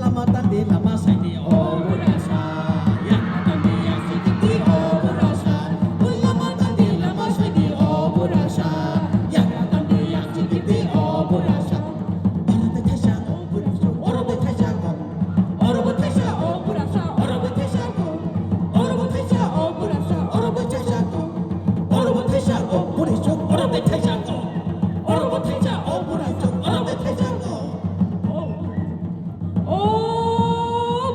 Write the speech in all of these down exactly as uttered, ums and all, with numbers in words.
Lama tandi lama saidi o burasa. Yagra tandi ya sikiti o burasa. Lama tandi lama saidi o burasa. Yagra tandi ya sikiti o burasa. Oro de thaisa o burasa. Oro de thaisa o. Oro de thaisa o burasa. Oro de thaisa o. Oro de thaisa o burasa. Oro de thaisa o. Oro de thaisa o burasa. Oro de thaisa o. Oro de thaisa o burasa. Oro de thaisa o. O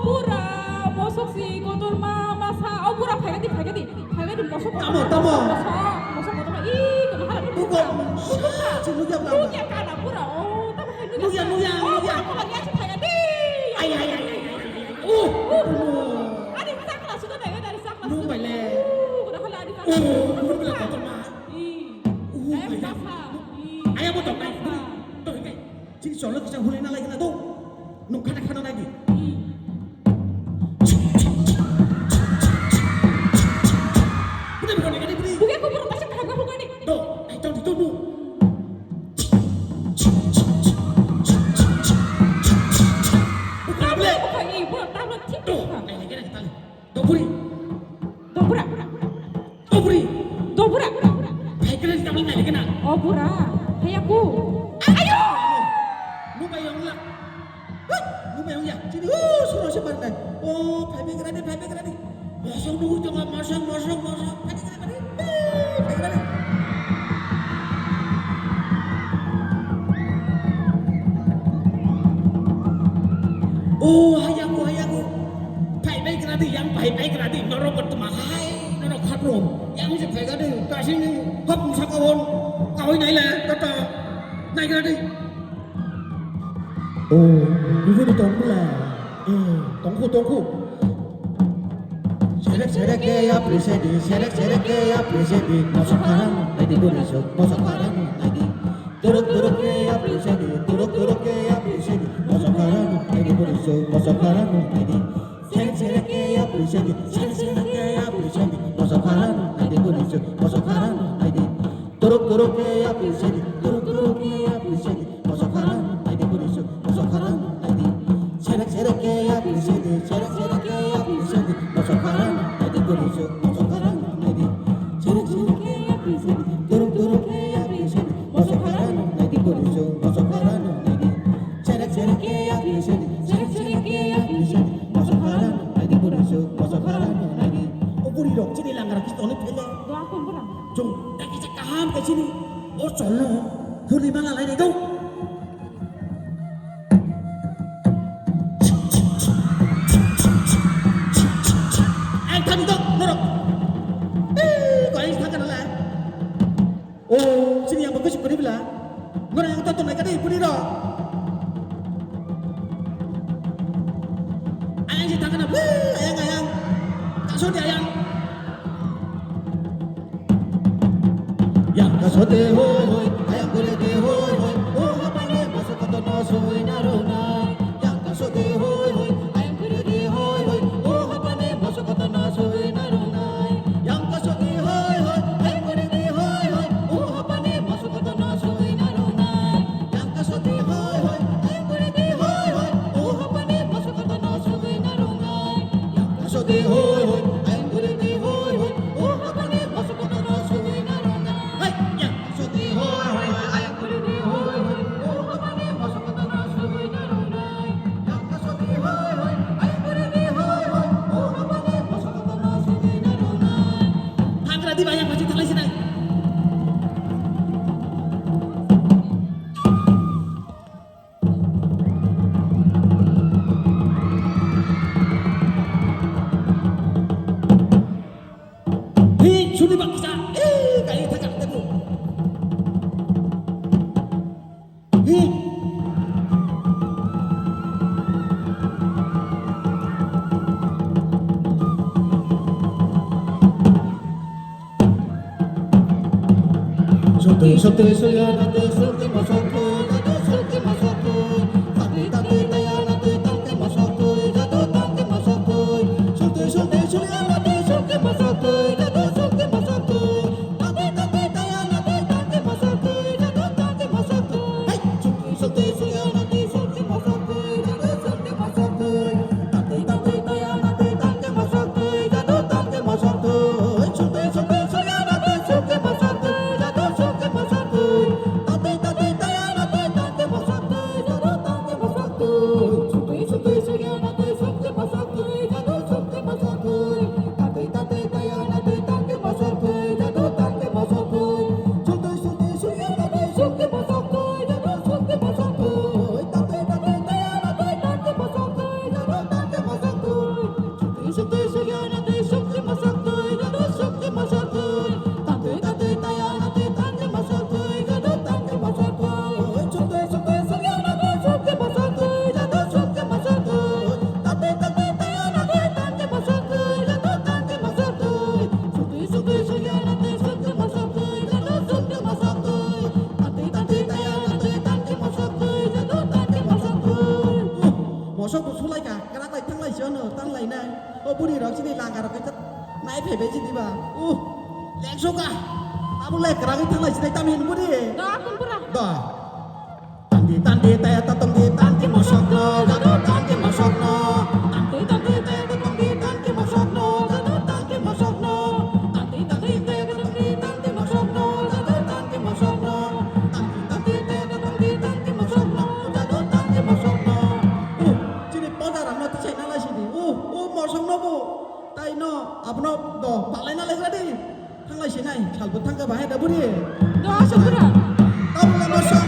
bura, mosok si kotorma masa, o bura phaikadi, phaikadi, phaikadi, mosok kotorma, tamo, tamo. Mosok, mosok kotorma, ih, kono hala ni bura. Nugya, nugya, nugya. Nugya kana bura, o, tamo hai nugya. Nugya, nugya, o, nugya. Bura kotorma ni asi phaikadi. Ai, ai, ai, ai, ai, ai. Oh, oh. Ani sakla suda dai, ani sakla suda. Nung bai le. Oh, kono hala ani sakla. Oh, nung bai le kotorma. Ih. Oh, ai, bai le. Masa, ih. Ai, abo to, ai, masa. Buri, to, ai. Chini cholo kisa hule na lai kena do. Nung khana khana nai di. Buri buri nai di buri. Buke ko buru masuk khana khana ni. Do, ai tong di tong bu. Buka bule. Buka i, buka tabla thik. Do, ai nai kena kita. Dopuri. Dopura. Dopuri. Dopura. Phaikra ni tabla nai kena. O bura. Hai aku. Ayo. Nubai yang la. Nubai yang ya. Sini. Uh, suruh si pandai. Oh, phai phai kena ni, phai phai kena ni. Mosok nugui tongo, mosok, mosok, mosok. Phai phai kena ni. Phai phai kena ni. Oh, hai aku, hai aku. Phai phai kena di, yang phai phai kena di, norok bertema hai, norok khatro. Yang si phai kena di, kasih ni, hop, musa kawon, kawin nai le, toto, nai kena di. Oh, ibu di tongkula. Eh, tongku, tongku. Serek serek ke ya presedi, serek serek ke ya presedi, mosok haram, nai di buri sok, mosok haram, nai di. Turuk turuk ke ya presedi, turuk turuk ke ya presedi, mosok haram, nai di buri sok, mosok haram, nai di. Serek serek ke ya presedi, serek serek ke ya presedi, mosok haram, nai di buri sok, mosok haram, nai di. Turuk turuk ke ya presedi, turuk turuk ke ya presedi, mosok haram, nai di buri sok, mosok haram, nai di. Serek serek ke ya presedi, serek serek ke ya presedi, mosok haram, nai di buri sok, mosok haram, nai di. Serek serek ke ya presedi, turuk turuk ke ya presedi, mosok haram, nai di buri sok, mosok haram, nai di. Serek serek ke ya presedi, serek serek ke ya presedi, mosok haram, nai di buri sok, mosok haram, nai di. O buri Rok chini langra kis toni phele. Doa kumbura. Jung, dagi je kaham ke chini. O cholo, huli mala lai dong. Ang thani dong, norok. Eh, kau ang thangka nalai. O, sini yang bagus kuri bila. Ngora yang tonton lagi deh, puni ro. Ayang si tangan apa? Ayang, ayang. Kaso di ayang. Yang kaso de hoi hoi, ayang kuri de hoi hoi. O hapane masuk koto no sui naruna. Yang kaso de hoi hoi, ayang kuri de hoi hoi. O hapane masuk koto no sui naruna. Yang kaso de hoi hoi, ayang kuri de hoi hoi. O hapane masuk koto no sui naruna. Yang kaso de hoi hoi, ayang kuri de hoi hoi. O hapane masuk koto no sui naruna. Yang kaso de hoi hoi, ayang kuri de hoi hoi. O hapane masuk koto no sui naruna. Hai, yang kaso de hoi hoi, ayang kuri de hoi hoi. O hapane masuk koto no sui naruna. Yang kaso de hoi hoi, ayang kuri de hoi hoi. O hapane masuk koto no sui naruna. Thangra di bayang baji thalai sinai. Hi, suni baksa. Eh, kai thaka temu. Hi. Sotwi sotwi suya na twi sotwi ma sotwi, jadu sotwi ma sotwi. Tatwi tatwi taya na twi tatwi ma sotwi, jadu tatwi ma sotwi. Sotwi sotwi suya na twi sotwi ma sotwi, jadu sotwi ma sotwi. Tatwi tatwi taya na twi tatwi ma sotwi, jadu tatwi ma sotwi. Hey! Sotwi sotwi suya na twi sotwi ma sotwi, jadu sotwi ma sotwi. Mosok bo sulai ka, kwrak lai thanglai si ono, tanglai nai. O buri rok chini langa rok khe nai phai bai chini ba. Uh, lengso ka. Abo lai kwrak thanglai si nai tam hin buri. Da, kumpura. Da. Tangdi tangdi taya ta tongdi tangdi mosok no, jadu tangdi mosok no. Tangdi tangdi taya ta tongdi tangdi mosok no, jadu tangdi mosok no. Tangdi tangdi taya ta tongdi tangdi mosok no, jadu tangdi mosok no. Tangdi tangdi taya ta tongdi tangdi mosok no, jadu tangdi mosok no. Uh, chini poda rang no tisai nalai sidi. Uh, uh, mosok no bo. Tai no, abono do, palai nalai gradi. Thanglai sinai, salbo thangka bahai da buri. Do, asuk bura. Tabla mosok